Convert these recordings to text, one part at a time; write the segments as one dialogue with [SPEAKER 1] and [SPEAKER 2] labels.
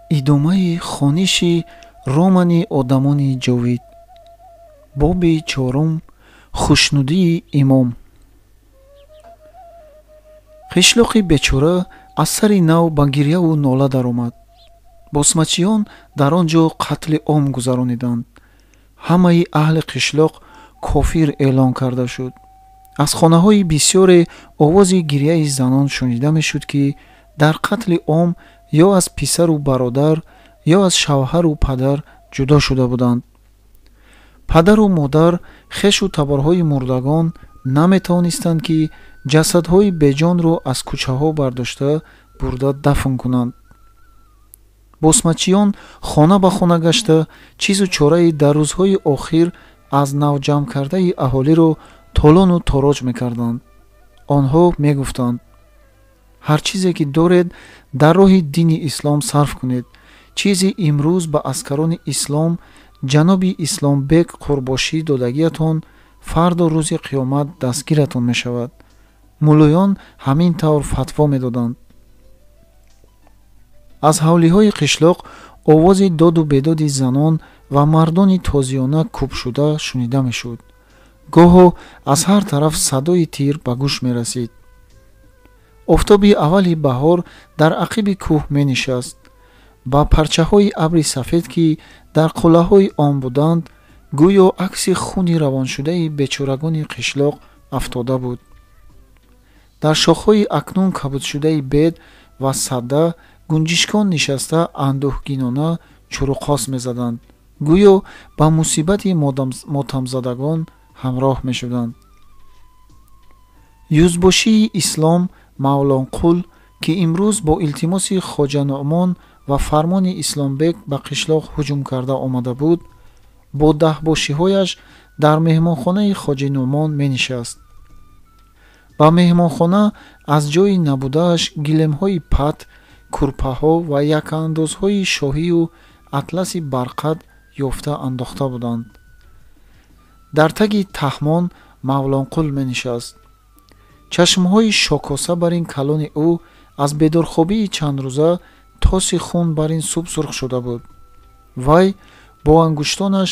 [SPEAKER 1] Идомаи хониши романи одамони ҷовид. Боби чорум. Хушнудии имом. Қишлоқи бечора аз сари нав ба гирьяву нола даромад. Босмачиён дар он ҷо қатли ом гузарониданд. Ҳамаи аҳли қишлоқ кофир эълон карда шуд. Аз хонаҳои бисёре овози гирьяи занон шунида мешуд, ки дар қатли ом ё аз писару бародар, ё аз шавҳару падар ҷудо шуда буданд. Падару модар, хешу таборҳои мурдагон наметавонистанд, ки ҷасадҳои беҷонро аз кӯчаҳо бардошта бурда дафн кунанд. Босмачиён хона ба хона гашта чизу чораи дар рӯзҳои охир аз навҷамъкардаи аҳолиро толону тороҷ мекарданд. Онҳо мегуфтанд: ҳар чизе ки доред, дар роҳи дини ислом сарф кунед. Чизи имрӯз ба аскарони ислом ҷаноби Исломбек қурбошӣ додагиятон фардо рӯзи қиёмат дастгиратон мешавад. Муллоён ҳамин тавр фатво медоданд. Аз ҳавлиҳои қишлоқ овози доду бедоди занон ва мардони тозиёна кӯбшуда шунида мешуд. Гоҳо аз ҳар тараф садои тир ба гӯш мерасид. Офтоби аввали баҳор дар ақиби кӯҳ менишаст. Ба парчаҳои абри сафед, ки дар қуллаҳои он буданд, гӯё акси хуни равоншудаи бечорагони қишлоқ афтода буд. Дар шохҳои акнун кабудшудаи бед ва садда гунҷишкон нишаста андӯҳгинона чуруқос мезаданд, гӯё ба мусибати мотамзадагон ҳамроҳ мешуданд. Юзбошии Ислом Мавлонқул, ки имрӯз бо илтимоси Хоҷа Нуъмон ва фармони Исломбек ба қишлоқ ҳуҷум карда омада буд, бо даҳбошиҳояш дар меҳмонхонаи Хоҷи Нуъмон менишаст. Ба меҳмонхона аз ҷойи набудааш гилемҳои пат, курпаҳо ва якандозҳои шоҳию атласи барқат ёфта андохта буданд. Дар таги таҳмон Мавлонқул менишаст. Чашмҳои шокоса бар ин калони ӯ аз бедорхобии чандрӯза тоси хун бар ин субсурх шуда буд. Вай бо ангуштонаш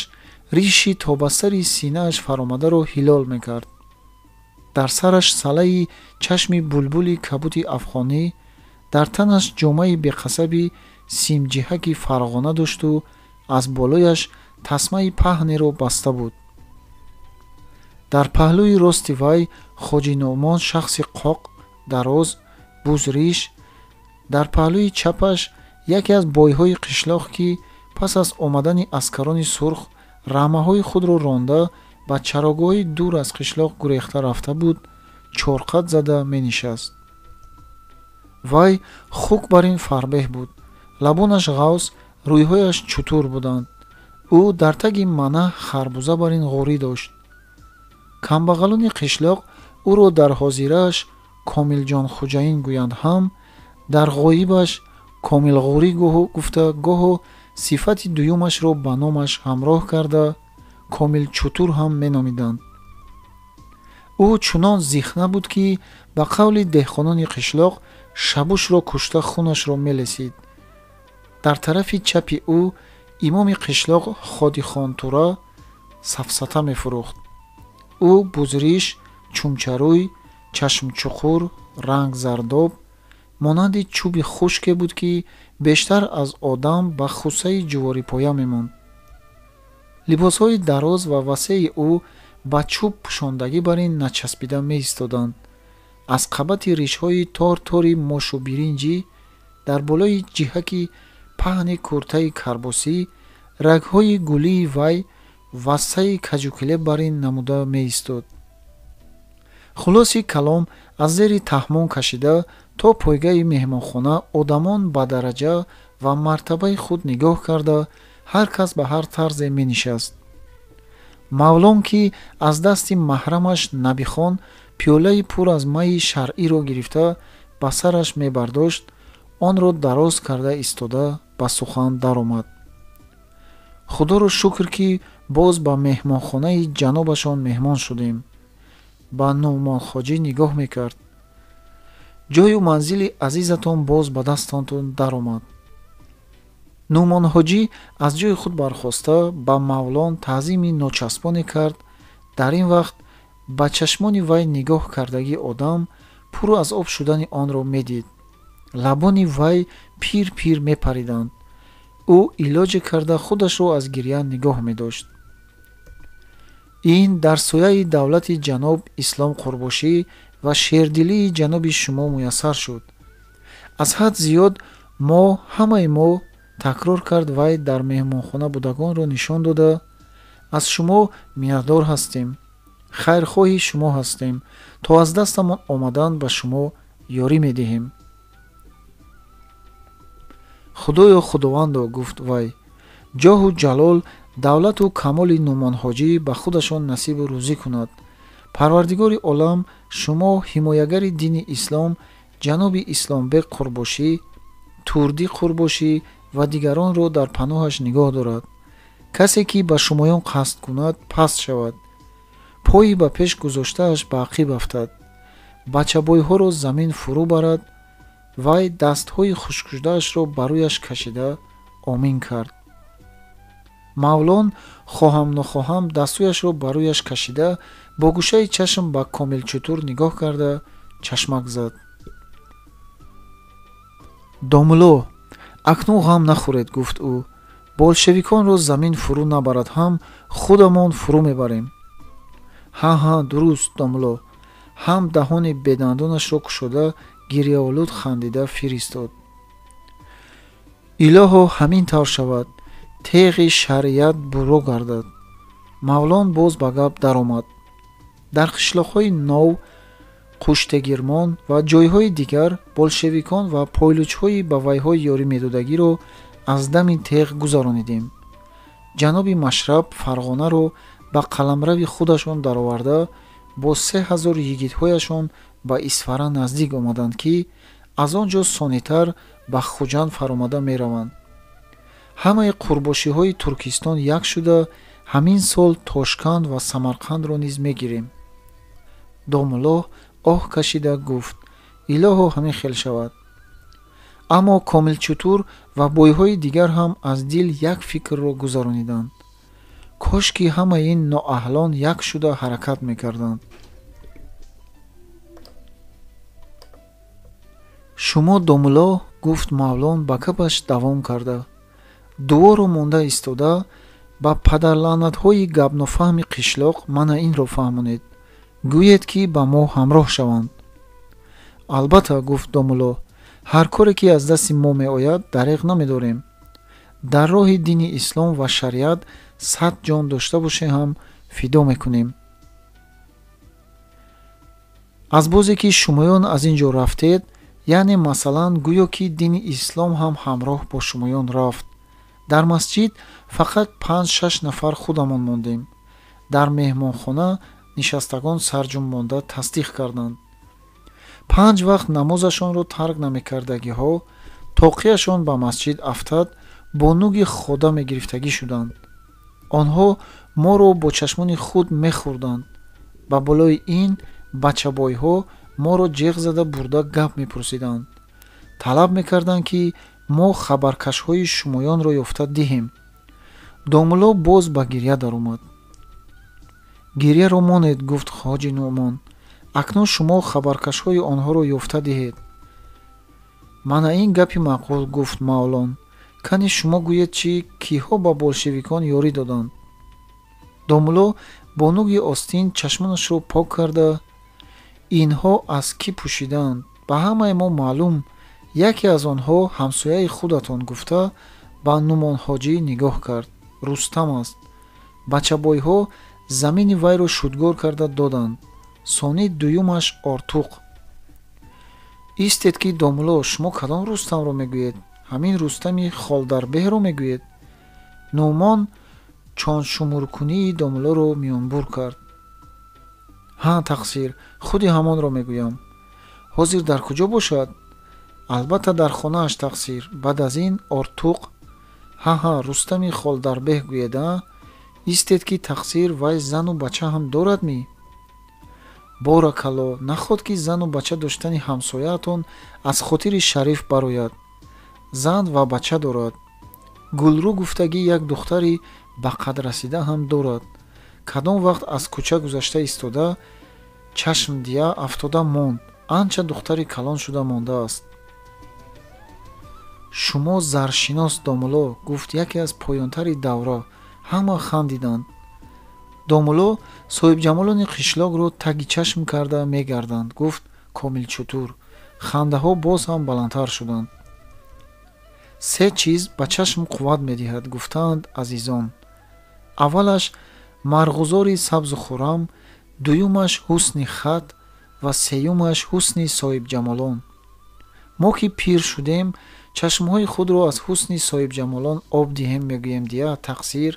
[SPEAKER 1] риши то ба сари синааш фаромадаро ҳилол мекард. Дар сараш салаи чашми булбули кабути афғонӣ, дар танаш ҷомаи беқасаби симҷиҳаки фарғона дошту аз болояш тасмаи паҳнеро баста буд. Дар паҳлӯи рости вай Хоҷи Нуъмон, шахси қоқ, дароз, бузриш, дар паҳлӯи чапаш яке аз бойҳои қишлоқ, ки пас аз омадани аскарони сурх рамаҳои худро ронда ба чарогоҳи дур аз қишлоқ гурехта рафта буд, чорқад зада менишаст. Вай хук бар ин фарбеҳ буд, лабонаш ғавс, рӯйҳояш чутур буданд. Ӯ дар таги манаҳ харбуза бар ин ғӯрӣ дошт. Камбағалони қишлоқ ӯро дар ҳозирааш Комилҷон Хуҷаин гӯянд ҳам, дар ғоибаш Комилғӯрӣ гуфта, гоҳо сифати дуюмашро ба номаш ҳамроҳ карда Комилчутур ҳам меномиданд. Ӯ чунон зихна буд, ки ба қавли деҳқонони қишлоқ шабушро кушта хунашро мелесид. Дар тарафи чапи ӯ имоми қишлоқ Ходихонтура сафсата мефурӯхт. Ӯ бузриш, чумчарӯй, чашмчуқур, рангзардоб, монанди чӯби хушке буд, ки бештар аз одам ба хусаи ҷуворипоя мемонд. Либосҳои дароз ва васеи ӯ ба чӯб пӯшондагӣ бар ин начаспида меистоданд. Аз қабати ришҳои тор-тори мошу биринҷӣ дар болои ҷиҳаки паҳни куртаи карбосӣ рагҳои гулии вай вассаи каҷукиле бар ин намуда меистод. Хулоси калом, аз зери таҳмон кашида то пойгаи меҳмонхона одамон ба дараҷа ва мартабаи худ нигоҳ карда ҳар кас ба ҳар тарзе менишаст. Мавлон, ки аз дасти маҳрамаш Набихон пиёлаи пур аз майи шаръиро гирифта ба сараш мебардошт, онро дароз карда истода ба сухан даромад. Худоро шукр, ки боз ба меҳмонхонаи ҷанобашон меҳмон шудем. Ба Нуъмонхоҷӣ нигоҳ мекард. Ҷою манзили азизатон боз ба дастонтон даромад. Нӯъмонҳоҷӣ аз ҷои худ бархоста ба Мавлон таъзими ночаспоне кард. Дар ин вақт ба чашмони вай нигоҳ кардагии одам пур аз об шудани онро медид. Лабони вай пир пир мепариданд. Ӯ илоҷе карда худашро аз гиря нигоҳ медошт. Ин дар сояи давлати ҷаноб Ислом Қурбошӣ ва шердилии ҷаноби шумо муяссар шуд. Аз ҳад зиёд мо, ҳамаи мо, такрор кард вай дар меҳмонхона будагонро нишон дода, аз шумо миннатдор ҳастем, хайрхоҳи шумо ҳастем, то аз дастамон омадан ба шумо ёрӣ медиҳем. Худоё Худовандо, гуфт вай, ҷоҳу ҷалол, давлату камоли Нӯъмонҳоҷӣ ба худашон насибу рӯзӣ кунад. Парвардигори олам шумо ҳимоягари дини ислом ҷаноби Исломбек Қурбошӣ, Турдӣ Қурбошӣ ва дигаронро дар паноҳаш нигоҳ дорад. Касе ки ба шумоён қасд кунад, паст шавад. Пои ба пеш гузоштааш ба ақиб афтад. Бачабойҳоро замин фурӯ барад. Вай дастҳои хушкшудаашро ба рӯяш кашида омин кард. Мавлон хоҳам нохоҳам дастҳояшро ба рӯяш кашида бо гӯшаи чашм ба Комилчутур нигоҳ карда чашмак зад. Домулло, акнун ғам нахӯред, гуфт ӯ. Болшевиконро замин фурӯ набарад ҳам худамон фурӯ мебарем. Ҳа, ҳа, дуруст, домулло. Ҳам даҳони бедандонашро кушода гирьяолуд хандида фиристод. Илоҳо ҳамин тавр шавад, теғи шариат буро гардад. Мавлон боз ба гап даромад. Дар қишлоқҳои нов, Қуштегирмон ва ҷойҳои дигар болшевикон ва пойлучҳои ба вайҳо ёрӣ медодагиро аз дами теғ гузаронидем. Ҷаноби Машраб Фарғонаро ба қаламрави худашон дароварда бо 3000 йигитҳояшон ба Исфара наздик омаданд, ки аз он ҷо сонитар ба Хуҷанд фаромада мераванд. Ҳамаи қурбошиҳои Туркистон як шуда ҳамин сол Тошканд ва Самарқандро низ мегирем. Домуллоҳ оҳ кашида гуфт: илоҳо ҳамин хел шавад. Аммо Комилчутур ва бойҳои дигар ҳам аз дил як фикрро гузарониданд. Кош ки ҳамаи ин ноаҳлон як шуда ҳаракат мекарданд. Шумо домулло, гуфт Мавлон ба гапаш давом карда, дуоро монда истода ба падарлаънатҳои гапнофаҳми қишлоқ мана инро фаҳмонед. Гӯед ки ба мо ҳамроҳ шаванд. Албатта, гуфт домулло, ҳар коре ки аз дасти мо меояд дареғ намедорем. Дар роҳи дини ислом ва шариат 100 ҷон дошта боше ҳам фидо мекунем. Аз бозе ки шумоён аз ин ҷо рафтед, яъне масалан гӯё ки дини ислом ҳам ҳамроҳ бо шумоён рафт. Дар масҷид фақат 5-6 нафар худамон мондем. Дар меҳмонхона нишастагон сарҷум монда тасдиқ карданд. 5 вақт намозашонро тарк намекардагиҳо тоқияшон ба масҷид афтад, бо нуги хода мегирифтагӣ шуданд. Онҳо моро бо чашмони худ мехӯрданд. Ба болои ин бачабойҳо моро ҷеғ зада бурда гап мепурсиданд. Талаб мекарданд, ки мо хабаркашҳои шумоёнро ёфта диҳем. Домулло боз ба гирья даромад. Гирьяро монед, гуфт ҳоҷи Нӯъмон. Акнун шумо хабаркашҳои онҳоро ёфта диҳед. Мана ин гапи маъқул, гуфт Мавлон. Кани шумо гӯед чӣ, киҳо ба болшевикон ёрӣ доданд? Домулло бо нуги остин чашмонашро пок карда, инҳо аз кӣ пӯшидаанд? Ба ҳамаи мо маълум, яке аз онҳо ҳамсояи худатон, гуфта ба Нӯъмонҳоҷӣ нигоҳ кард. Рустам аст. Бачабойҳо замини вайро шудгор карда доданд. Сони дуюмаш Ортуқ. Истед ки домулло, шумо кадом Рустамро мегӯед? Ҳамин Рустами Холдарбеҳро мегӯед? Нӯъмон чоншумуркунии домуллоро миёнбур кард. Ҳа, тақсир, худи ҳамонро мегӯям. Ҳозир дар куҷо бошад? Албатта дар хонааш, тақсир. Баъд аз ин Ортуқ. Ҳа, ҳа, Рустами Холдарбеҳ гӯед, а? Истед ки тақсир, вай зану бача ҳам дорад ми? Боракалло, наход ки зану бача доштани ҳамсояатон аз хотири шариф барояд. Зан ва бача дорад. Гулрӯ гуфтагӣ як духтари ба қад расида ҳам дорад. Кадом вақт аз кӯча гузашта истода, чашмдия афтода монд. Анча духтари калон шуда мондааст. Шумо заршинос, домулло, гуфт яке аз поёнтари давра. Ҳама хандиданд. Домулло соҳибҷамолони қишлоқро таги чашм карда мегарданд, гуфт Комилчутур. Хандаҳо боз ҳам баландтар шуданд. Се чиз ба чашм қувват медиҳад, гуфтаанд азизон. Аввалаш марғузори сабзу хуррам, дуюмаш ҳусни хат ва сеюмаш ҳусни соҳибҷамолон. Мо ки пир шудем, чашмҳои худро аз ҳусни соҳибҷамолон об диҳем, мегӯем дия, тақсир.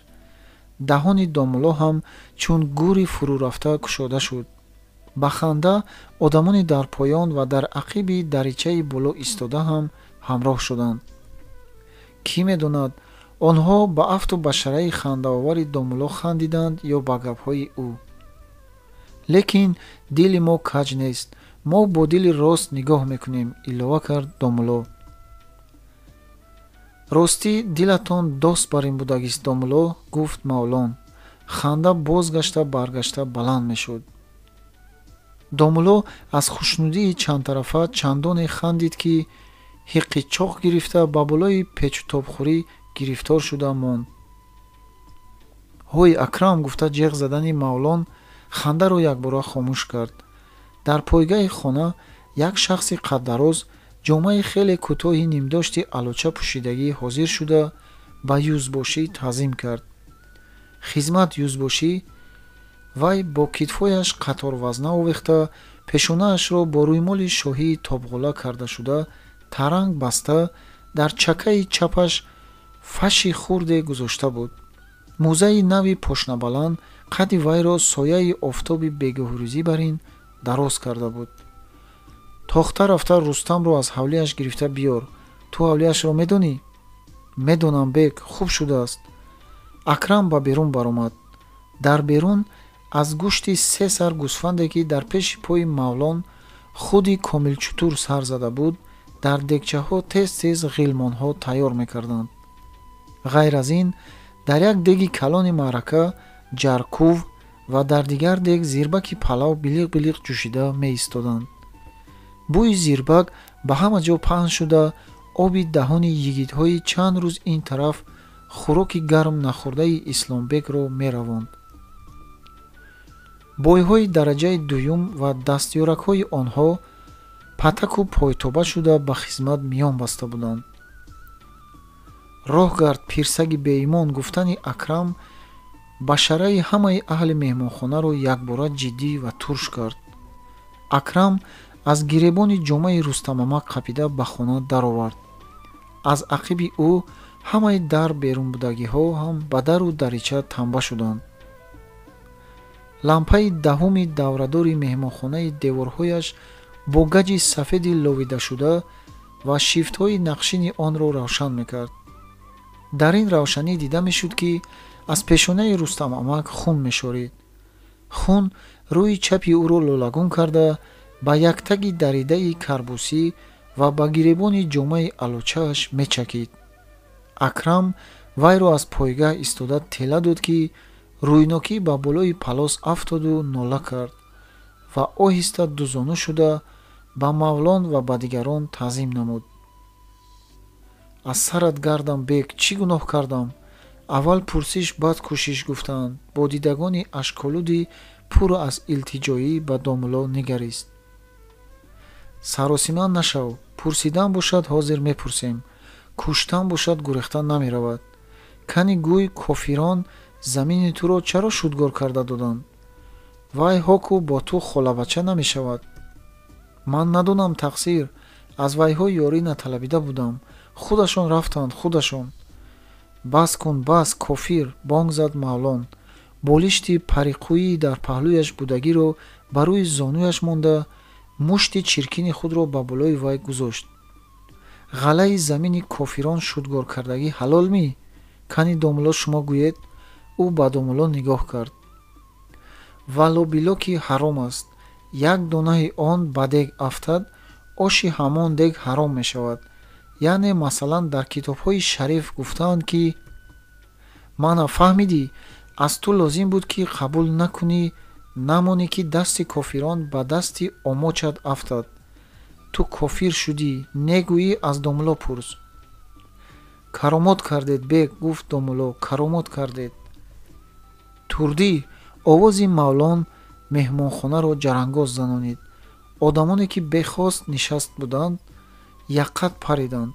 [SPEAKER 1] Даҳони домулло ҳам чун гӯри фурӯрафта кушода шуд. Ба ханда одамони дар поён ва дар ақиби даричаи боло истода ҳам ҳамроҳ шуданд. Кӣ медонад, онҳо ба афту башараи хандаовари домулло хандиданд ё ба гапҳои ӯ. Лекин дили мо каҷ нест, мо бо дили рост нигоҳ мекунем, илова кард домулло. Ростӣ дилатон дост бар ин будагист, домулло, гуфт Мавлон. Ханда бозгашта баргашта баланд мешуд. Домулло аз хушнудии чандтарафа чандоне хандид, ки ҳиққи чоқ гирифта ба болои печутобхӯрӣ гирифтор шуда монд. Ҳой, Акрам, гуфта ҷеғ задани Мавлон хандаро якбора хомӯш кард. Дар пойгаҳи хона як шахси қаддароз, ҷомаи хеле кӯтоҳи нимдошти алоча пӯшидагӣ ҳозир шуда ба юзбошӣ таъзим кард. Хизмат, юзбошӣ. Вай бо китфҳояш қаторвазна овехта, пешонаашро бо рӯймоли шоҳии тобғола кардашуда таранг баста, дар чакаи чапаш фаши хурде гузошта буд. Мӯзаи нави пошнабаланд қадди вайро сояи офтоби бегоҳрӯзӣ бар ин дароз карда буд. Тохта рафта Рустамро аз ҳавлиаш гирифта биёр. Ту ҳавлиашро медонӣ? Медонам, бек, хуб шудааст. Акрам ба берун баромад. Дар берун аз гӯшти се сар гӯсфанде, ки дар пеши пои Мавлон худи Комилчутур сар зада буд, дар дегчаҳо тез-тез ғилмонҳо тайёр мекарданд. Ғайр аз ин, дар як деги калони маърака ҷаркув ва дар дигар дег зирбаки палав билиқ-билиқ ҷӯшида меистоданд. Бӯи зирбак ба ҳама ҷо паҳн шуда, оби даҳони йигитҳои чанд рӯз ин тараф хӯроки гарм нахӯрдаи Исломбекро меравонд. Бойҳои дараҷаи дуюм ва дастёракҳои онҳо патаку пойтоба шуда ба хизмат миён баста буданд. Роҳ гард, пирсаги беимон, гуфтани Акрам башараи ҳамаи аҳли меҳмонхонаро якбора ҷиддӣ ва турш кард. Акрам аз гиребони ҷомаи Рустамамак қапида ба хона даровард. Аз ақиби ӯ ҳамаи дар берунбудагиҳо ҳам ба дару дарича тамба шуданд. Лампаи даҳуми даврадори меҳмонхонаи деворҳояш бо гаҷи сафеди ловидашуда ва шифтҳои нақшини онро равшан мекард. Дар ин равшанӣ дида мешуд, ки аз пешонаи Рустамамак хун мешорид. Хун рӯи чапи ӯро лолагун карда ба яктаги даридаи карбусӣ ва ба гиребони ҷомаи алочааш мечакид. Акрам вайро аз пойгаҳ истода тела дод, ки рӯйнокӣ ба болои палос афтоду нола кард ва оҳиста дузону шуда ба Мавлон ва ба дигарон таъзим намуд. Аз сарат гардам, бек, чӣ гуноҳ кардам? Аввал пурсиш, баъд кӯшиш, гуфтанд. Бо дидагони ашколуди пур аз илтиҷоӣ ба домулло нигарист. Саросима нашав, пурсидан бошад ҳозир мепурсем, куштан бошад гурехта намеравад. Кани гӯй, кофирон замини туро чаро шудгор карда доданд? Вай ҳоку бо ту холабача намешавад. Ман надонам, тақсир, аз вайҳо ёрӣ наталабида будам. Худашон рафтанд, худашон. Бас кун, бас, кофир, бонг зад Мавлон. Болишти париқӯии дар паҳлӯяш будагиро ба рӯи зонуяш монда, мушти чиркини худро ба болои вай гузошт. Ғаллаи замини кофирон шудгоркардагӣ ҳалол мӣ? Кани домулло шумо гӯед? Ӯ ба домулло нигоҳ кард. Валло билло ки ҳаром аст. Як донаи он ба дег афтад, оши ҳамон дег ҳаром мешавад. Яъне масалан дар китобҳои шариф гуфтаанд, ки мана фаҳмидӣ, аз ту лозим буд, ки қабул накунӣ, намонӣ, ки дасти кофирон ба дасти омочат афтад. Ту кофир шудӣ, негӯӣ, аз домулло пурс. Каромот кардед, бек, гуфт домулло, каромот кардед. Турдӣ, овози Мавлон меҳмонхонаро ҷарангоз занонид. Одамоне, ки бехост нишаст буданд, яққат париданд.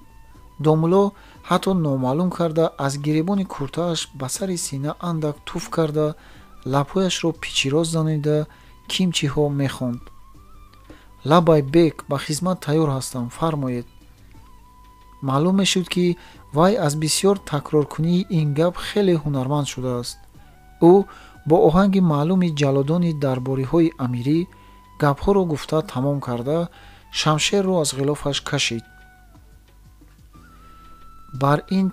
[SPEAKER 1] Домулло ҳатто номаълум карда аз гиребони куртааш ба сари сина андак туф карда, лабҳояшро пичироз занонида кимчиҳо мехонд. Лабай бек, ба хизмат тайёр ҳастам, фармоед. Маълум мешуд, ки вай аз бисёр такроркунии ин гап хеле ҳунарманд шудааст. Ӯ бо оҳанги маълуми ҷаллодони дарбориҳои амирӣ гапҳоро гуфта тамом карда, шамшерро аз ғилофаш кашид. Бар ин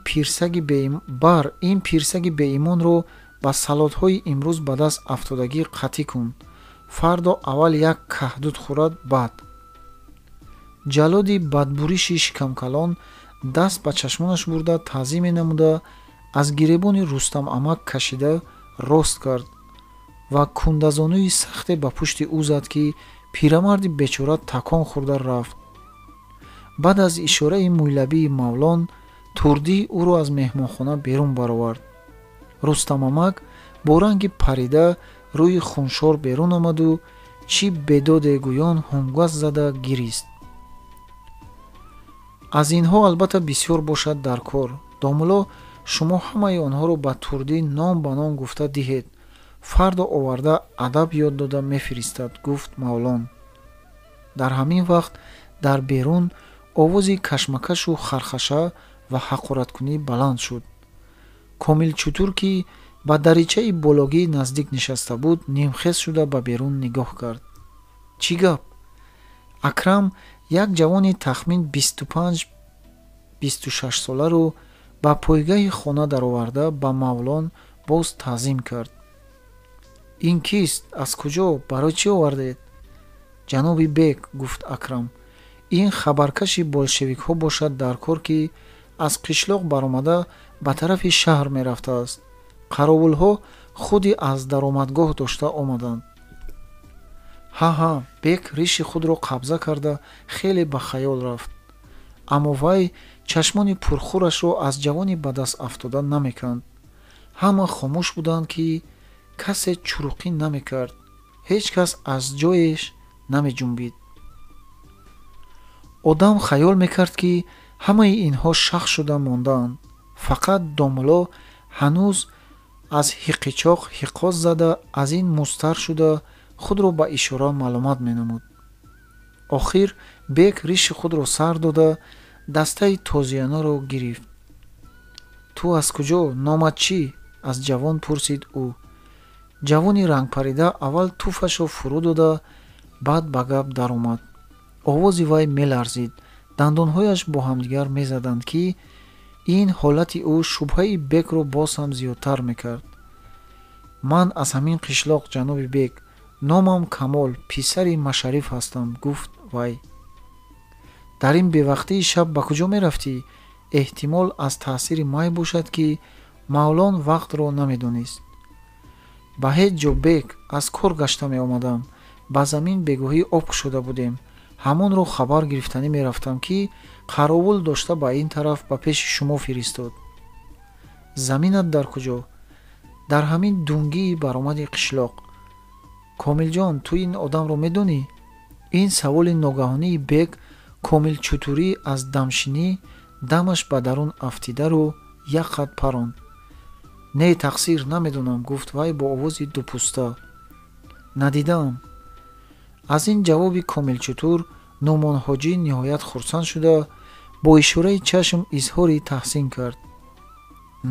[SPEAKER 1] пирсаги беимонро ба салотҳои имрӯз ба даст афтодагӣ қатъӣ кун. Фардо аввал як каҳдуд хӯрад, баъд. Ҷаллоди бадбуриши шикамкалон даст ба чашмонаш бурда таъзиме намуда, аз гиребони Рустам амак кашида рост кард ва кундазонӯи сахте ба пушти ӯ зад, ки пирамарди бечора такон хӯрда рафт. Баъд аз ишораи мӯйлабии Мавлон, Турдӣ ӯро аз меҳмонхона берун баровард. Рустамамак бо ранги парида рӯи хуншор берун омаду чӣ бедоде гӯён ҳунгас зада гирист. Аз инҳо албатта бисёр бошад дар кор. Домулло, шумо ҳамаи онҳоро ба Турдӣ ном ба ном гуфта диҳед. Фардо оварда адаб ёд дода мефиристад, гуфт Мавлон. Дар ҳамин вақт дар берун овози кашмакашу хархаша ва ҳақораткунӣ баланд шуд. Комилчутур, ки ба даричаи бологӣ наздик нишаста буд, нимхез шуда ба берун нигоҳ кард. Чӣ гап? Акрам як ҷавони тахмин 25-26 соларо ба пойгаҳи хона дароварда ба Мавлон боз таъзим кард. Ин кист? Аз куҷо? Барои чӣ овардед? Ҷаноби бек, гуфт Акрам, ин хабаркаши болшевикҳо бошад дар кор, ки аз қишлоқ баромада ба тарафи шаҳр мерафтааст. Қаровулҳо худи аз даромадгоҳ дошта омаданд. Ҳа-ҳа, бек риши худро қабза карда хеле ба хаёл рафт. Аммо вай чашмони пурхӯрашро аз ҷавони ба даст афтода намеканд. Ҳама хомӯш буданд, ки касе чуруқӣ намекард. Ҳеҷ кас аз ҷоеш намеҷунбид. Одам хаёл мекард, ки ҳамаи инҳо шах шуда мондаанд. Фақат домулло ҳанӯз аз ҳиқичоқ ҳиқоз зада, аз ин музтар шуда худро ба ишора маълумат менамуд. Охир бек риши худро сар дода дастаи тозиёнаро гирифт. Ту аз куҷо? Номат чӣ? Аз ҷавон пурсид ӯ. Ҷавони рангпарида аввал туфашро фурӯ дода, баъд ба гап даромад. Овози вай меларзид, дандонҳояш бо ҳамдигар мезаданд, ки ин ҳолати ӯ шубҳаи бекро боз ҳам зиёдтар мекард. Ман аз ҳамин қишлоқ, ҷаноби бек, номам Камол, писари Машариф ҳастам, гуфт вай. Дар ин бевақтии шаб ба куҷо мерафтӣ? Эҳтимол аз таъсири май бошад, ки Мавлон вақтро намедонист. Ба ҳеҷ ҷо, бек, аз кор гашта меомадам. Ба замин бегоҳӣ об кушода будем. Ҳамонро хабар гирифтанӣ мерафтам, ки қаровул дошта ба ин тараф ба пеши шумо фиристод. Заминат дар куҷо? Дар ҳамин дунгии баромади қишлоқ. Комилҷон, ту ин одамро медонӣ? Ин саволи ногаҳонии бек Комилчутурӣ аз дамшинӣ дамаш ба дарун афтидару як қад паронд. Не, тақсир, намедонам, гуфт вай бо овози дупӯста. Надидаам. Аз ин ҷавоби Комилчутур Нӯъмонҳоҷӣ ниҳоят хурсанд шуда бо ишораи чашм изҳори таҳсин кард.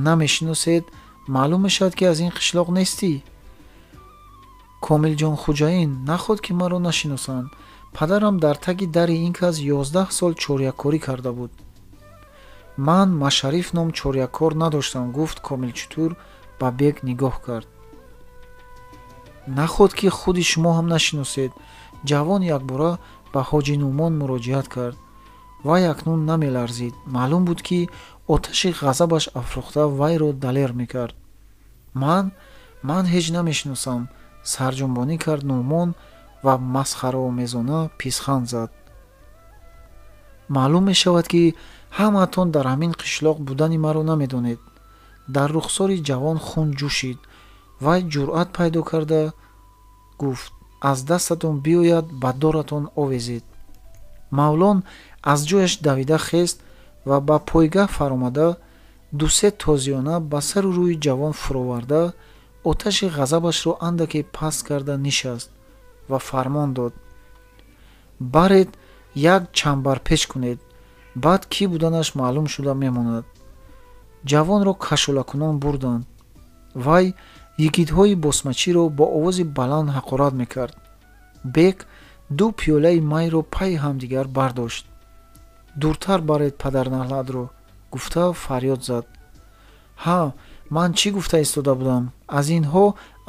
[SPEAKER 1] Намешиносед, маълум мешавад, ки аз ин қишлоқ нестӣ. Комилҷон Хуҷаин, наход ки маро нашиносанд. Падарам дар таги дари ин кас 11 сол чоряккорӣ карда буд. Ман Машариф ном чоряккор надоштам, гуфт Комилчутур ба бек нигоҳ кард. Наход ки худи шумо ҳам нашиносед. Ҷавон якбора ба ҳоҷи Нӯъмон муроҷиат кард. Вай акнун намеларзид. Маълум буд, ки оташи ғазабаш афрӯхта вайро далер мекард. Ман ҳеҷ намешиносам, сарҷунбонӣ кард Нуъмон ва масхараомезона писханд зад. Маълум мешавад, ки ҳамаатон дар ҳамин қишлоқ будани маро намедонед. Дар рухсори ҷавон хун ҷӯшид. Вай ҷуръат пайдо карда гуфт: аз дастатон биёяд, ба доратон овезед. Мавлон аз ҷояш давида хест ва ба пойгаҳ фаромада ду-се тозиёна ба сару рӯи ҷавон фуроварда оташи ғазабашро андаке паст карда нишаст ва фармон дод: баред, як чамбарпеч кунед, баъд кӣ буданаш маълум шуда мемонад. Ҷавонро кашолакунон бурданд. Вай йигитҳои босмачиро бо овози баланд ҳақорат мекард. Бек ду пиёлаи майро пайи ҳамдигар бардошт. Дуртар баред падарнаҳладро, гуфта фарёд зад. Ҳа, ман чӣ гуфта истода будам? Аз инҳо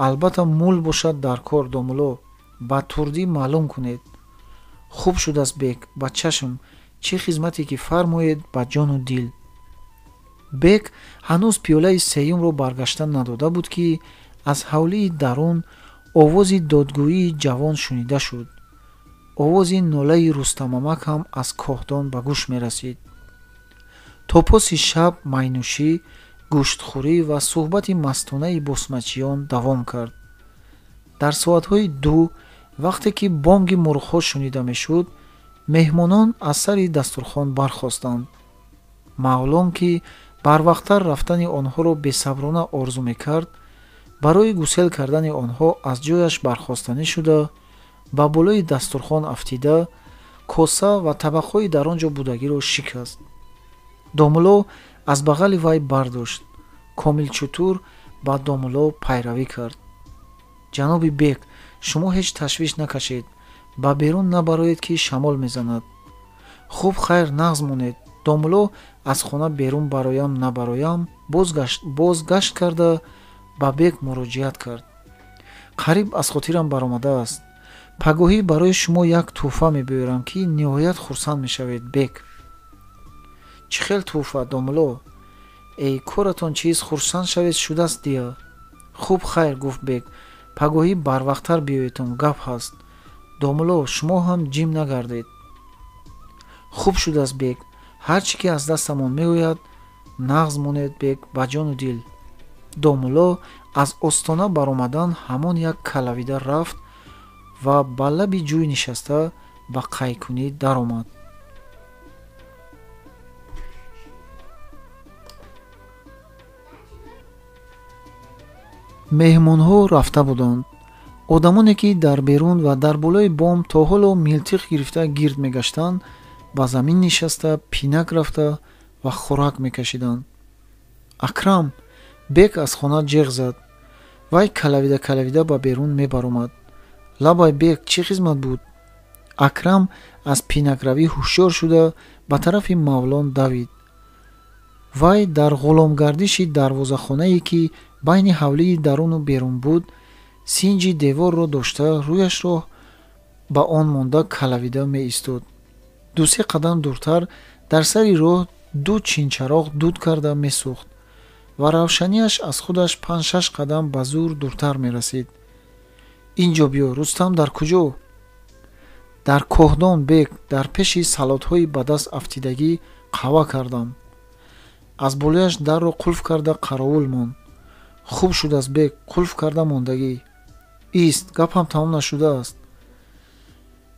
[SPEAKER 1] албатта мул бошад дар кор, домулло. Ба турдӣ маълум кунед. Хуб шудааст, бек, ба чашм, чӣ хизмате ки фармоед, ба ҷону дил. Бек ҳанӯз пиёлаи сеюмро баргашта надода буд, ки аз ҳавлии дарун овози додгӯии ҷавон шунида шуд. Овози нолаи Рустамамак ҳам аз коҳдон ба гӯш мерасид. То поси шаб майнӯшӣ, гӯштхӯрӣ ва суҳбати мастонаи босмачиён давом кард. Дар соатҳои 2, вақте ки бонги мурғҳо шунида мешуд, меҳмонон аз сари дастурхон бархостанд. Мавлон, ки барвақттар рафтани онҳоро бесаброна орзу мекард, барои гусел кардани онҳо аз ҷояш бархостанӣ шуда, ба болои дастурхон афтида, коса ва табақҳои дар он ҷо будагиро шикаст. Домулло аз бағали вай бардошт. Комилчутур ба домулло пайравӣ кард. Ҷаноби бек, шумо ҳеҷ ташвиш накашед, ба берун набароед, ки шамол мезанад. Хуб, хайр, нағз монед. Домулло аз хона берун бароям набароям бозгашт карда ба бек муроҷиат кард. Қариб аз хотирам баромадааст. Пагоҳӣ барои шумо як тӯҳфа мебиёрам, ки ниҳоят хурсанд мешавед, бек. Чӣ хел тӯҳфа, домулло? Эй, коратон чиз, хурсанд шавед шудааст дия. Хуб, хайр, гуфт бек, пагоҳӣ барвақттар биёедтон, гап ҳаст. Домулло, шумо ҳам ҷим нагардед. Хуб шудааст, бек, ҳар чӣ ки аз дастамон меояд, нағз монед, бек, ба ҷону дил. Домулло аз остона баромадан ҳамон як калавида рафт ва ба лаби ҷӯй нишаста ба қайкунӣ даромад. Меҳмонҳо рафта буданд. Одамоне, ки дар берун ва дар болои бом то ҳоло милтиқ гирифта гирд мегаштанд, ба замин нишаста пинак рафта ва хӯрак мекашиданд. Акрам, бек аз хона ҷеғ зад. Вай калавида калавида ба берун мебаромад. Лабай бек, чӣ хизмат буд? Акрам аз пинакравӣ ҳушёр шуда ба тарафи Мавлон давид. Вай дар ғуломгардиши дарвозахонае, ки байни ҳавлии даруну берун буд, синҷи деворро дошта рӯяшро ба он монда калавида меистод. Ду-се қадам дуртар дар сари роҳ ду чинчароғ дуд карда месӯхт ва равшанияш аз худаш 5-6 қадам ба зур дуртар мерасид. Инҷо биё, Рустам дар куҷо? Дар коҳдон, бек, дар пеши салотҳои ба даст афтидагӣ қаҳва кардам. Аз болояш дарро қулф карда қаровул монд. Хуб шудааст, бек, қулф карда мондагӣ. Ист, гапам тамом нашудааст.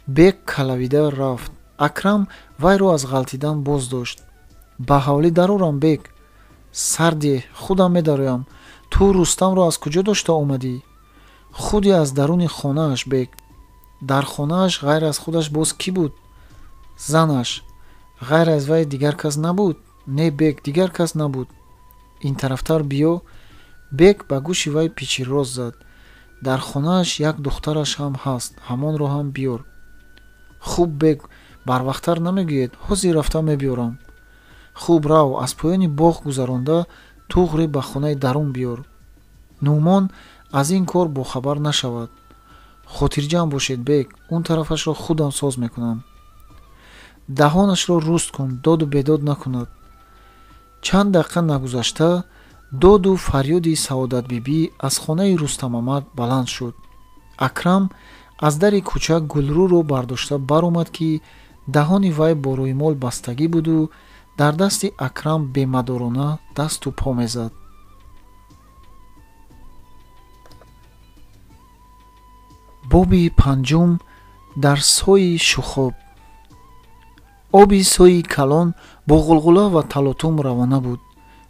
[SPEAKER 1] Бек калавида рафт. Акрам вайро аз ғалтидан боз дошт. Ба ҳавлӣ дарорам, бек. Сардеҳ, худам медароям. Ту Рустамро аз куҷо дошта омадӣ? Худи аз даруни хонааш, бек. Дар хонааш ғайр аз худаш боз кӣ буд? Занаш. Ғайр аз вай дигар кас набуд? Не, бек, дигар кас набуд. Ин тарафтар биё. Бек ба гӯши вай пичирроз зад. Дар хонааш як духтараш ҳам ҳаст, ҳамонро ҳам биёр. Хуб, бек, барвақттар намегӯед, ҳозир рафта мебиёрам. Хуб, рав, аз поёни боғ гузаронда туғре ба хонаи дарун биёр. Нуъмон аз ин кор бохабар нашавад. Хотирҷамъ бошед, бек, он тарафашро худам соз мекунам. Даҳонашро руст кун, доду бедод накунад. Чанд дақиқа нагузашта доду фарёди Саодатбибӣ аз хонаи Рустамамад баланд шуд. Акрам аз дари кӯча Гулрӯро бардошта баромад, ки даҳони вай бо рӯймол бастагӣ буду дар дасти Акрам бемадорона дасту по мезад. Боби панҷум дар сои шухоб. Оби сои калон бо ғулғула ва талотум равона буд.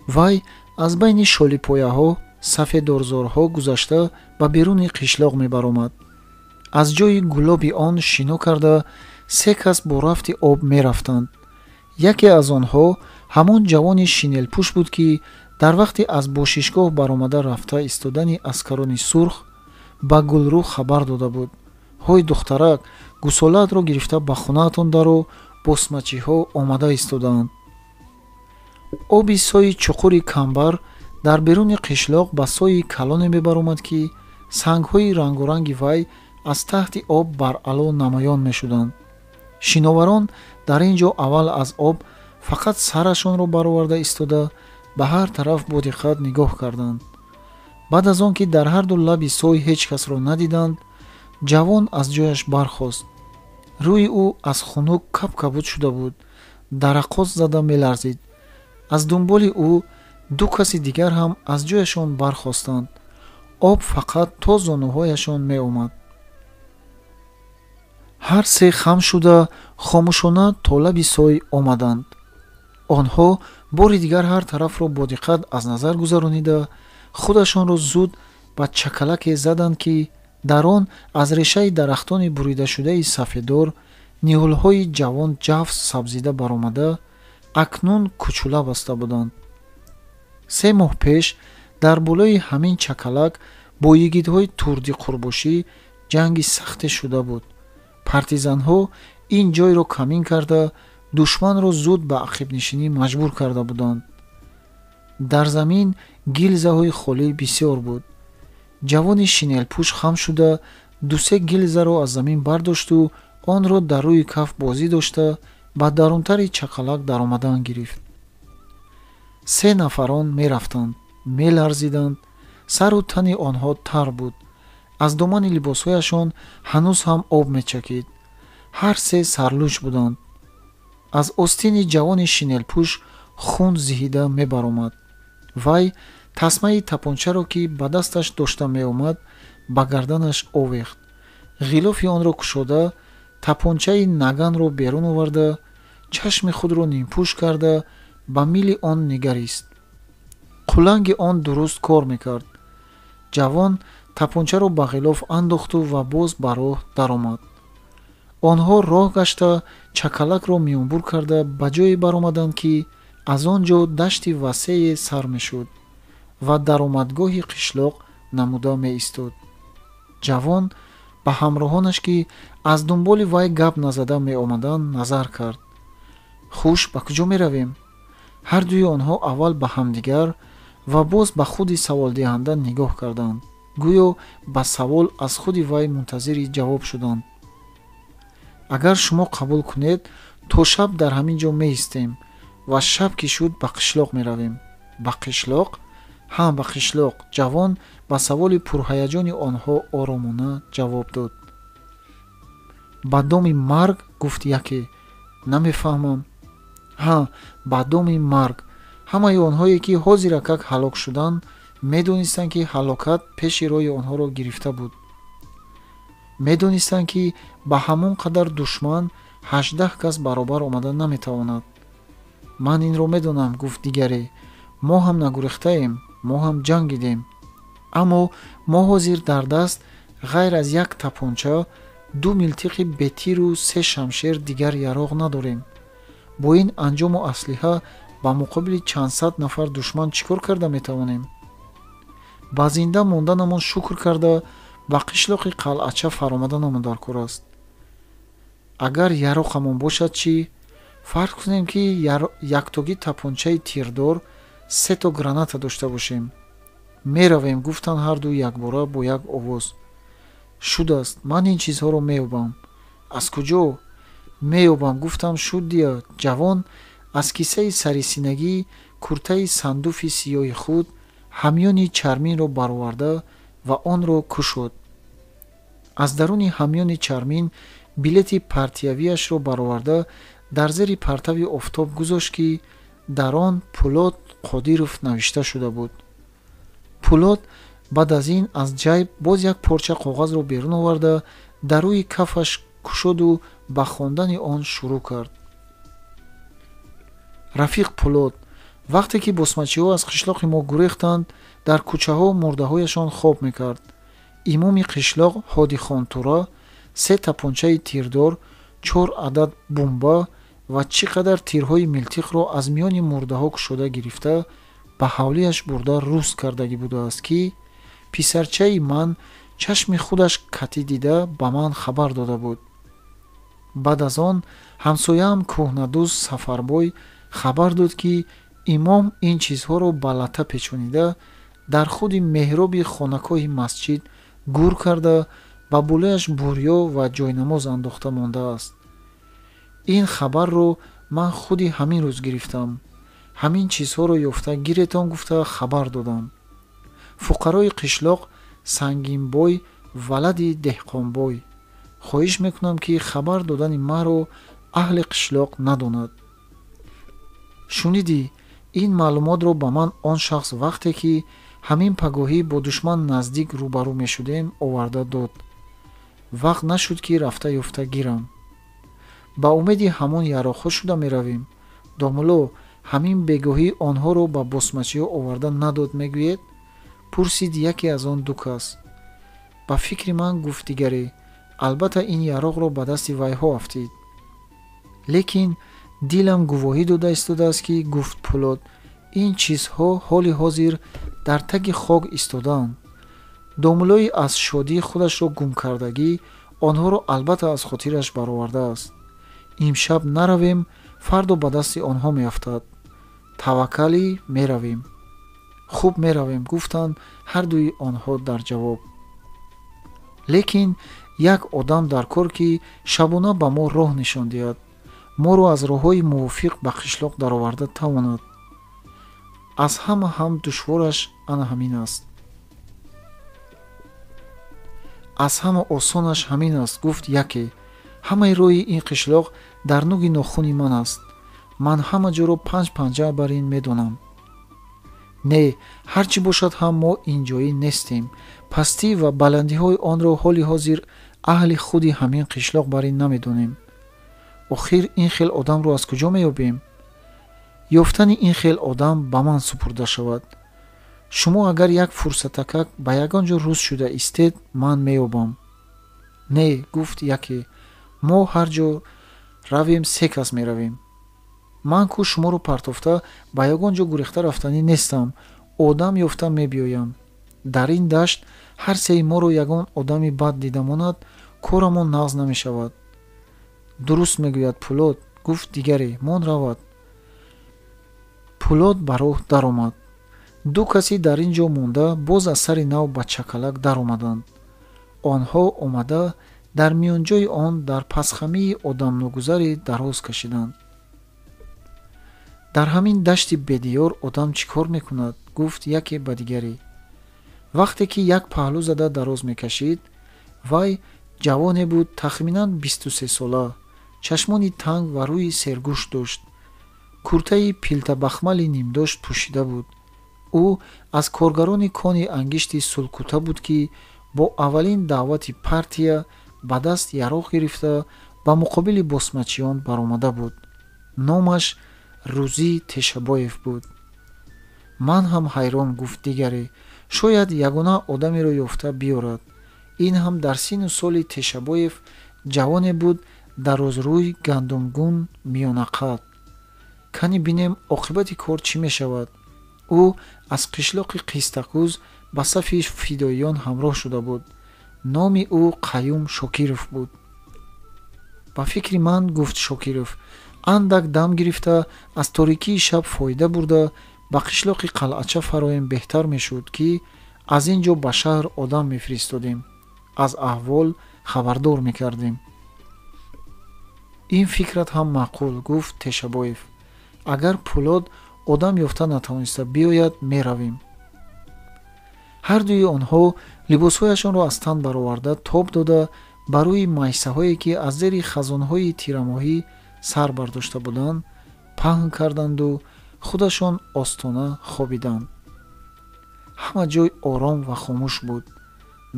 [SPEAKER 1] Вай аз байни шолипояҳо, сафедорзорҳо гузашта ба беруни қишлоқ мебаромад. Аз ҷои гулоби он шино карда се кас бо рафти об мерафтанд. Яке аз онҳо ҳамон ҷавони шинелпӯш буд, ки дар вақти аз бошишгоҳ баромада рафта истодани аскарони сурх ба Гулрӯ хабар дода буд: ҳой духтарак, гусолаатро гирифта ба хонаатон даро, босмачиҳо омада истодаанд. Оби сои чуқури камбар дар беруни қишлоқ ба сои калоне мебаромад, ки сангҳои рангоранги вай аз таҳти об баръало намоён мешуданд. Шиноварон дар ин ҷо аввал аз об фақат сарашонро бароварда истода ба ҳар тараф бо диққат нигоҳ карданд. Баъд аз он ки дар ҳарду лаби сой ҳеҷ касро надиданд, ҷавон аз ҷояш бархост. Рӯи ӯ аз хунук кабкабуд шуда буд, дарақоз зада меларзид. Аз дунболи ӯ ду каси дигар ҳам аз ҷояшон бархостанд. Об фақат то зонуҳояшон меомад. Ҳар се хам шуда хомӯшона то лаби сой омаданд. Онҳо бори дигар ҳар тарафро бо диққат аз назар гузаронида худашонро зуд ба чакалаке заданд, ки дар он аз решаи дарахтони буридашудаи сафедор ниҳолҳои ҷавон ҷафс сабзида баромада акнун кучула баста буданд. 3 моҳ пеш дар болои ҳамин чакалак бо йигитҳои турди қурбошӣ ҷанги сахте шуда буд. Партизанҳо ин ҷойро камин карда душманро зуд ба ақибнишинӣ маҷбур карда буданд. Дар замин гилзаҳои холӣ бисёр буд. Ҷавони шинелпӯш хам шуда ду-се гилзаро аз замин бардошту онро дар рӯи каф бозӣ дошта ба дарунтари чақалак даромадан гирифт. 3 нафарон мерафтанд, меларзиданд, сару тани онҳо тар буд. Аз домани либосҳояшон ҳанӯз ҳам об мечакид. Ҳар се сарлӯч буданд. Аз остини ҷавони шинелпӯш хун зиҳида мебаромад. Вай тасмаи тапончаро, ки ба дасташ дошта меомад, ба гарданаш овехт. Ғилофи онро кушода, тапончаи наганро берун оварда, чашми худро нимпӯш карда ба мили он нигарист. Қуланги он дуруст кор мекард. Ҷавон тапончаро ба ғилоф андохту ва боз ба роҳ даромад. Онҳо роҳ гашта чакалакро миёнбур карда ба ҷое баромаданд, ки аз он ҷо дашти васее сар мешуд ва даромадгоҳи қишлоқ намуда меистод. Ҷавон ба ҳамроҳонаш, ки аз дунболи вай гап назада меомаданд, назар кард. Хуш, ба куҷо меравем? Ҳар дуи онҳо аввал ба ҳамдигар ва боз ба худи саволдиҳанда нигоҳ карданд, гӯё ба савол аз худи вай мунтазири ҷавоб шуданд. Агар шумо қабул кунед, то шаб дар ҳамин ҷо меистем ва шаб ки шуд ба қишлоқ меравем. Ба қишлоқ? Ҳа, ба қишлоқ. Ҷавон ба саволи пурҳаяҷони онҳо оромона ҷавоб дод. Ба доми марг, гуфт яке. Намефаҳмам. Ҳа, ба доми марг. Ҳамаи онҳое, ки ҳозиракак ҳалок шуданд, медонистанд, ки ҳалокат пеши роҳи онҳоро гирифта буд. Медонистанд, ки ба ҳамон қадар душман 18 кас баробар омада наметавонад. Ман инро медонам, гуфт дигаре. Мо ҳам нагурехтаем, мо ҳам ҷангидем. Аммо мо ҳозир дар даст ғайр аз як тапонча, 2 милтиқи бетиру 3 шамшер дигар яроғ надорем. Бо ин анҷому аслиҳа ба муқобили чанд сад нафар душман чӣ кор карда метавонем? Ба зинда монданамон шукр карда ба қишлоқи қалъача фаромаданамон дар кор аст. Агар яроқамон бошад чӣ? Фарз кунем, ки яктогӣ тапончаи тирдор, 3 то граната дошта бошем. Меравем, гуфтанд ҳарду якбора бо як овоз. Шудааст, ман ин чизҳоро меёбам. Аз куҷо? Меёбам, гуфтам, шуд дия. Ҷавон аз кисаи сарисинагӣ куртаи сандуфи сиёҳи худ ҳамёни чарминро бароварда ва онро кушод. Аз даруни ҳамёни чармин билети партиявиашро бароварда дар зери партави офтоб гузошт, ки дар он Пулод Қодиров навишта шуда буд. Пулод баъд аз ин аз ҷайб боз як порча коғазро берун оварда дар рӯи кафаш кушоду ба хондани он шурӯъ кард. Рафиқ Пулод, вақте ки босмачиҳо аз қишлоқи мо гурехтанд, дар кӯчаҳо мурдаҳояшон хоб мекард. Имоми қишлоқ Ҳодихонтура 3 тапончаи тирдор, 4 адад бумба ва чӣ қадар тирҳои милтиқро аз миёни мурдаҳо кушода гирифта ба ҳавлиаш бурда руст кардагӣ будааст, ки писарчаи ман чашми худаш катӣ дида ба ман хабар дода буд. Баъд аз он ҳамсояам кӯҳнадӯз Сафарбой хабар дод, ки имом ин чизҳоро ба лата печонида дар худи меҳроби хонакоҳи масҷид гур карда ба болояш бурё ва ҷойнамоз андохта мондааст. Ин хабарро ман худи ҳамин рӯз гирифтам. Ҳамин чизҳоро ёфта гиретон гуфта хабар додам. Фуқарои қишлоқ Сангинбой валади деҳқонбой. Хоҳиш мекунам, ки хабар додани маро аҳли қишлоқ надонад. Шунидӣ, ин маълумотро ба ман он шахс вақте ки ҳамин пагоҳӣ бо душман наздик рӯбарӯ мешудем оварда дод. Вақт нашуд, ки рафта ёфта гирам. Ба умеди ҳамон яроқҳо шуда меравем. Домулло, ҳамин бегоҳӣ онҳоро ба босмачиҳо оварда надод мегӯед? Пурсид яке аз он ду кас. Ба фикри ман, гуфт дигаре, албатта ин яроқро ба дасти вайҳо афтид. Лекин дилам гувоҳӣ дода истодааст, ки гуфт Пулод, ин чизҳо ҳоли ҳозир дар таги хок истодаанд. Домуллои аз шодӣ худашро гумкардагӣ онҳоро албатта аз хотираш баровардааст. Имшаб наравем, фардо ба дасти онҳо меафтад. Таваккалӣ меравем. Хуб меравем, гуфтанд ҳардуи онҳо дар ҷавоб. Лекин як одам дар кор, ки шабона ба мо роҳ нишон диҳад, моро аз роҳҳои мувофиқ ба қишлоқ дароварда тавонад. Аз ҳама ҳам душвораш ана ҳамин аст. Аз ҳама осонаш ҳамин аст, гуфт яке. Ҳамаи роҳи ин қишлоқ дар нуги нохуни ман аст. Ман ҳама ҷоро 5 панҷа бар ин медонам. Не, ҳар чӣ бошад ҳам мо инҷоӣ нестем. Пастӣ ва баландиҳои онро ҳоли ҳозир аҳли худи ҳамин қишлоқ бар ин намедонем. Охир ин хел одамро аз куҷо меёбем? Ёфтани ин хел одам ба ман супурда шавад. Шумо агар як фурсатакак ба ягон ҷо рӯз шуда истед, ман меёбам. Не, гуфт яке, мо ҳар ҷо равем се кас меравем. Ман ку шуморо партофта ба ягон ҷо гурехта рафтанӣ нестам, одам ёфта мебиёям. Дар ин дашт ҳар сеи моро ягон одами бад дида монад, корамон нағз намешавад. Дуруст мегӯяд Пулод, гуфт дигаре, мон равад. Пулод ба роҳ даромад. Ду каси дар ин ҷо монда боз аз сари нав ба чакалак даромаданд. Онҳо омада дар миёнҷои он дар пасхамии одамногузаре дароз кашиданд. Дар ҳамин дашти бедиёр одам чӣ кор мекунад? Гуфт яке ба дигаре. Вақте ки як паҳлӯ зада дароз мекашид, вай ҷавоне буд тахминан 23 сола, чашмони танг ва рӯи сергӯшт дошт. Куртаи пилтабахмали нимдошт пӯшида буд. Ӯ аз коргарони кони ангишти Сулкута буд, ки бо аввалин даъвати партия ба даст яроқ гирифта ба муқобили босмачиён баромада буд. Номаш Рӯзӣ Тешабоев буд. Ман ҳам ҳайрон, гуфт дигаре, шояд ягона одамеро ёфта биёрад. Ин ҳам дар сину соли Тешабоев ҷавоне буд дарозрӯй, гандумгун, миёнақад. Кани бинем оқибати кор чӣ мешавад. Ӯ аз қишлоқи Қистакӯз ба сафи фидоиён ҳамроҳ шуда буд. Номи ӯ Қаюм Шокиров буд. Ба фикри ман, гуфт Шокиров, андак дам гирифта аз торикии шаб фоида бурда ба қишлоқи Қалъача фароем беҳтар мешуд, ки аз ин ҷо ба шаҳр одам мефиристодем, аз аҳвол хабардор мекардем. Ин фикрат ҳам маъқул, гуфт Тешабоев. Агар Пӯлод одам ёфта натавониста биёяд, меравем. Ҳар дуи онҳо либосҳояшонро аз тан бароварда тоб дода ба рӯи майсаҳое, ки аз зери хазонҳои тирамоҳӣ сар бардошта буданд, паҳн карданду худашон остона хобиданд. Ҳама ҷой ором ва хомӯш буд.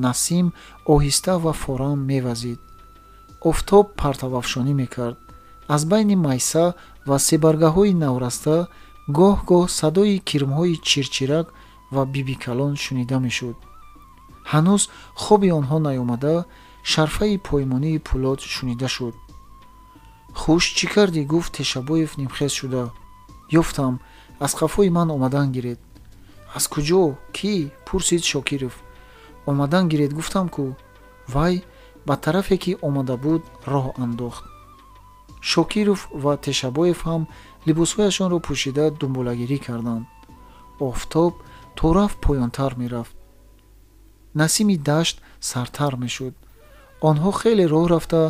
[SPEAKER 1] Насим оҳиста ва форам мевазид. Офтоб партавафшонӣ мекард. Аз байни майса ва себаргаҳои навраста гоҳ-гоҳ садои кирмҳои чирчирак ва бибикалон шунида мешуд. Ҳанӯз хоби онҳо наёмада, шарфаи поймонии Пӯлод шунида шуд. Хуш, чӣ кардӣ? Гуфт Тешабоев нимхез шуда. Ёфтам, аз қафои ман омадан гиред. Аз куҷо? Кӣ? Пурсид Шокиров. Омадан гиред, гуфтам ку. Вай ба тарафе, ки омада буд, роҳ андохт. Шокиров ва Тешабоев ҳам либосҳояшонро пӯшида думболагирӣ карданд. Офтоб то рафт поёнтар мерафт. Насими дашт сартар мешуд. Онҳо хеле роҳ рафта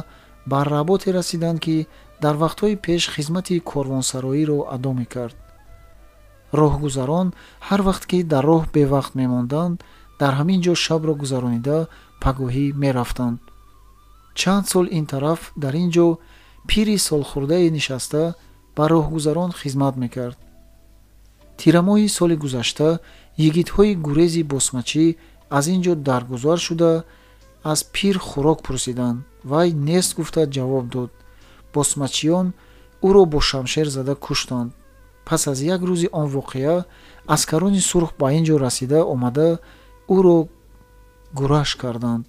[SPEAKER 1] ба работе расиданд, ки дар вақтҳои пеш хизмати корвонсароиро адо мекард. Роҳгузарон ҳар вақт ки дар роҳ бевақт мемонданд, дар ҳамин ҷо шабро гузаронида пагоҳӣ мерафтанд. Чанд сол ин тараф дар ин ҷо пири солхӯрдае нишаста ба роҳгузарон хизмат мекард. Тирамоҳи соли гузашта йигитҳои гурези босмачӣ аз ин ҷо даргузар шуда аз пир хӯрок пурсиданд. Вай нест гуфта ҷавоб дод. Босмачиён ӯро бо шамшер зада куштанд. Пас аз як рӯзи он воқеа аскарони сурх ба ин ҷо расида омада ӯро гураш карданд.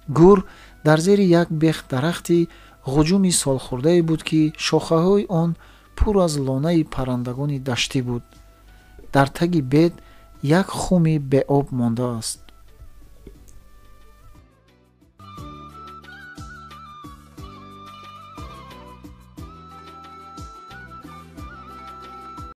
[SPEAKER 1] Гур дар зери як бех дарахти ғуҷуми солхӯрдае буд, ки шохаҳои он пур аз лонаи паррандагони даштӣ буд. Дар таги бед як хуми беоб мондааст.